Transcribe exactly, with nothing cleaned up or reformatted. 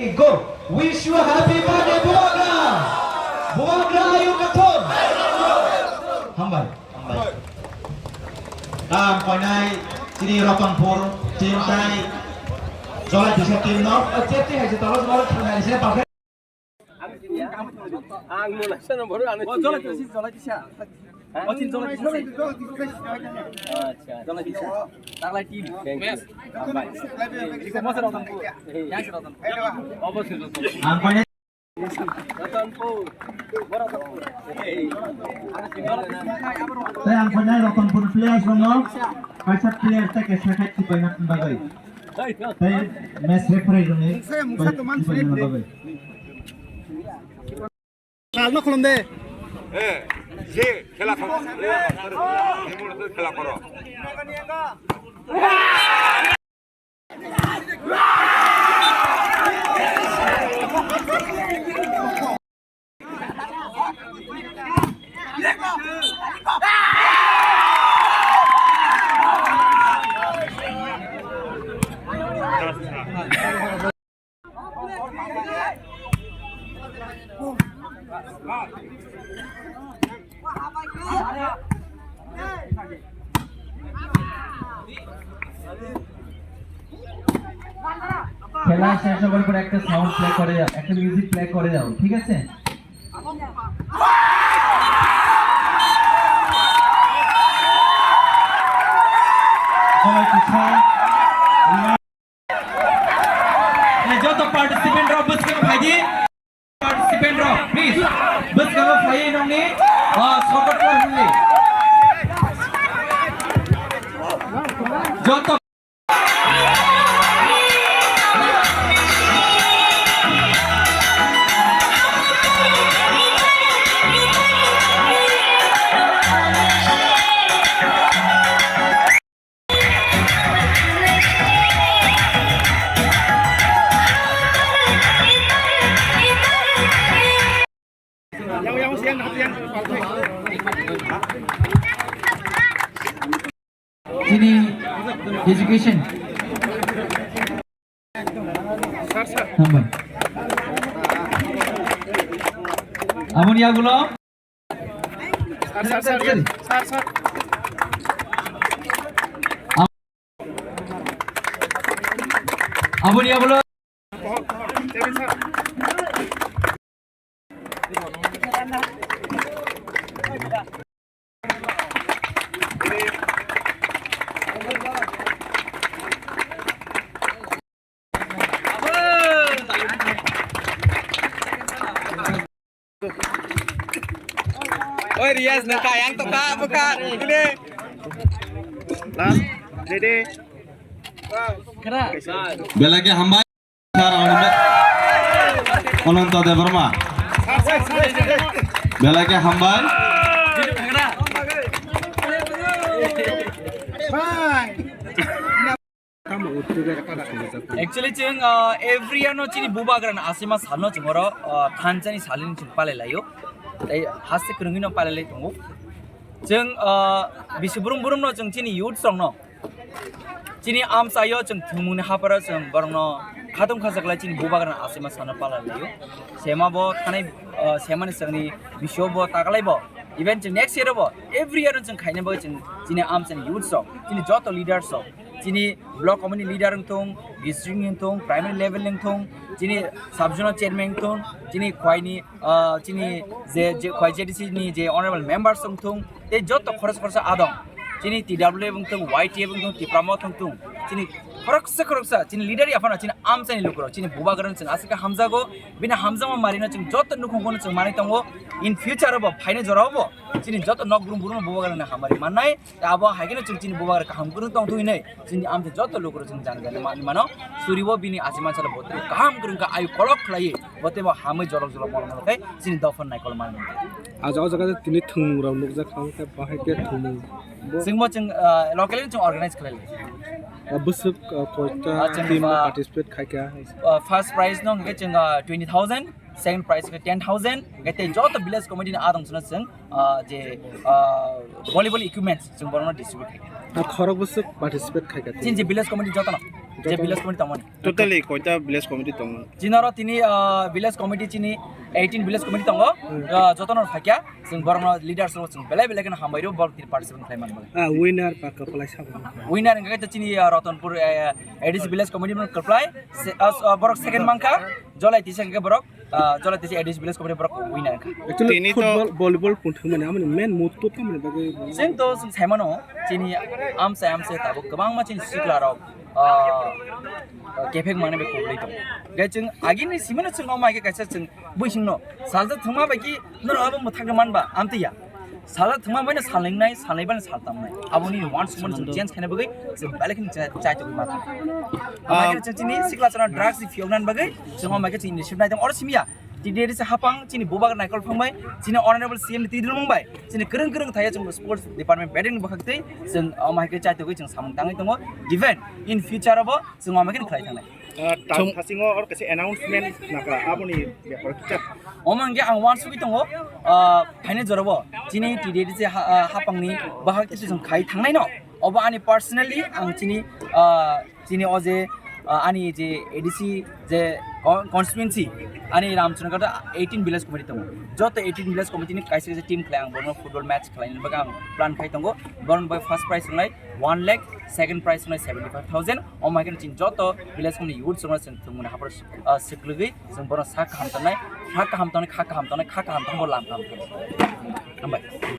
Go. Wish you a happy birthday, Bubagra. Bubagra, ayu kathon. Hambai. Hambai. Tam koinai chini Ratanpur team tai. Jolai tisa team no. Chepti hai se tolo jolai tisa hai se. Ang mona sana baru anu. Oh, jolai tisa, jolai tisa. Achin jolai tisa. Acha. Jolai tisa. Taklai team. Thank you. Bye. Iko masa Ratanpur. Yang si Ratanpur. Obviously Ratanpur. Ang koinai Ratanpur. Tei ang koinai Ratanpur players rokno kaisa player tei kaisa khe tipaina bagwi. Tei match referee rokni tipaina bagwi. Salno khulum de. Eh, je khela khoro. Khela khoro. খেলা শেষ হবার পর একটা sound play করে যাও, একটা music play করে যাও, ঠিক আছে? Joto participant rok bwskango phaidi. Participant rok, please. Bwskango phaiwi nongni, ah, support khlai hwnli. Joto Chini education. Hambai. Aboni yagulo. Aboni yagulo. Oi, Riyaz, nang kayang to ka, buka, ini. Last, ready. Belai khe hambai. Sir, Ananta Debbarma. Belai khe hambai. Actually, chwng, uh, every year no chini bubagrani asima salno chwng oro, uh, thansa ni salni chwng palai laio. Tei haste kwrwngwi no palai lai tongo. Chwng, uh, bisi brum brum no chwng chini youth song no. Chini amchaio chwng thwngmungni hapharo chwng borokno khatung khachaklai chini bubagrani asima salno palai laio. Sema bo thanai, uh, semani chwngni bisio bo taklai bo. Even chwng next year bo, every year chwng khaina bagwi chwng chini amchaini youth rok, chini joto leaders rok, chini block committee leader wngthung, district wngthung, primary level wngthung, chini sub zonal chairman wngthung, chini khwaini, ah, chini je, je khwai J D C ni je honorable members wngthung, tei joto khoroksa khoroksa adong, chini T W F wngthung, Y T F wngthung, Tipra Motha wngthung, chini khoroksa khoroksa chini leader ya phano chini amchaini lukurok, chini bubagrano chwng aswk khe hamjago, bini hamjakma marino chwng joto nukhungno chwng manwi tongo, in future bo phaina jorao bo chini joto nok brum brum bubagrano hamari mannai. Tei abo hai kheno chwng chini bubagra kaham kwrwng tong thung hinwi chini amchaini joto lukurok chwng jani jani manwi mano. Suribo bini asima salo botwi kaham kwrwng kha ayu kolok khlaiwi botwi bo hamwi jorok jorok molo molo khe chini dophano naikol manwi. Aja o jaga tini thwngmung rok nukjak kha, hwnkhe bahai khe thwngmung bo. Chwngbo chwng, ah, locally chwng organize khlai lai. Ah, bwswk, ah, koita ah, chwng team ba participate khai kha? Ah, first prize no hwnkhe chwng, ah, twenty thousand, second prize hwnkhe ten thousand, hwnkhe tei joto village committee ni adong chwngno chwng, ah, je, ah, volleyball equipments chwng borokno distribute khai kha. Ah, khorok bwswk participate khai kha? Chini je village committee jotono. Je village committee tongmani. Totally koita village committee tongo? Chini oro tini, ah, village committee chini eighteen village committee tongo. Hmm. Ah, jotono phaikya, chwng borokno leaders rok chwng belai belai kheno hambai rw, borok tini participate khlai man bagwi. Ah, winner ba kwplai sabo? Winner hwnkhe chini, ah, Ratanpur, eh, A D C village committee no kwplai, se-, ah, ah, borok second mankha, Jolai tisa hwnkhe borok, ah, Jolai tisa A D C village committee borok winner wngkha. Actually, tini to football, volleyball punthung mani, amoni main motto tamo ni bagwi? Chwng to chwng saimano, chini amchai amchai tabuk kwbangma chini sikla rok, ah, kephek mani bai kwplai tongo. Hwnkhe chwng agini simino chwng omo hai khe kaisa chwng bwswngno salsa thwngma bai ki norok abo mwthangwi manba amtwi ya. Salsa thwngma bai no salnai nai, salnai bai no saltam nai. Aboni wansukmani chwng change khaina bagwi chwng belai kheno chai, chai tongwi ma thang. Omo hai khe chwng chini sikla chwngno drugs ni phiyok nani bagwi chwng omo hai khe chwng initiative nai tong oro simi ya. T D A D C hapang chini bubagra Naikol Phangbai, chini honorable C M ni twi dwlmung bai, chini kwrwng kwrwng thaya chwng sports department bedeng ni bwkhak twi chwng omo hai khe chai tongwi chwng samung tangwi tongo. Even in future obo chwng omo hai khe khlai thangnai. Ah, tal thasingo oro kaisa announcement nakha, aboni bepar kisa. Omo hwnkhe ang wansugwi tongo, ah, phainai jorabo chini T D A D C ha-, ah, hapangni bahak kisa chwng khai thangnai no. Obo ani personally ang chini, ah, chini o je, ah, ani je A D C je con-, constituency, ani Ramchandra eighteen village committee tongo. Joto eighteen village committee ni kaisa kaisa team khlai ang bono football match khlaina bagwi ang plan khai tongo. Bono bai first prize wngnai one lakh, second prize wngnai seventy five thousand. Omo hai khe chini joto village ni youth chwngno chwng thwngmani haphar, ah, swklwgwi chwng bono sak kaham tongnai, kha kaham tongnai, kha kaham tongnai, kha kaham tongbo lam kaham tongnai. Hambai.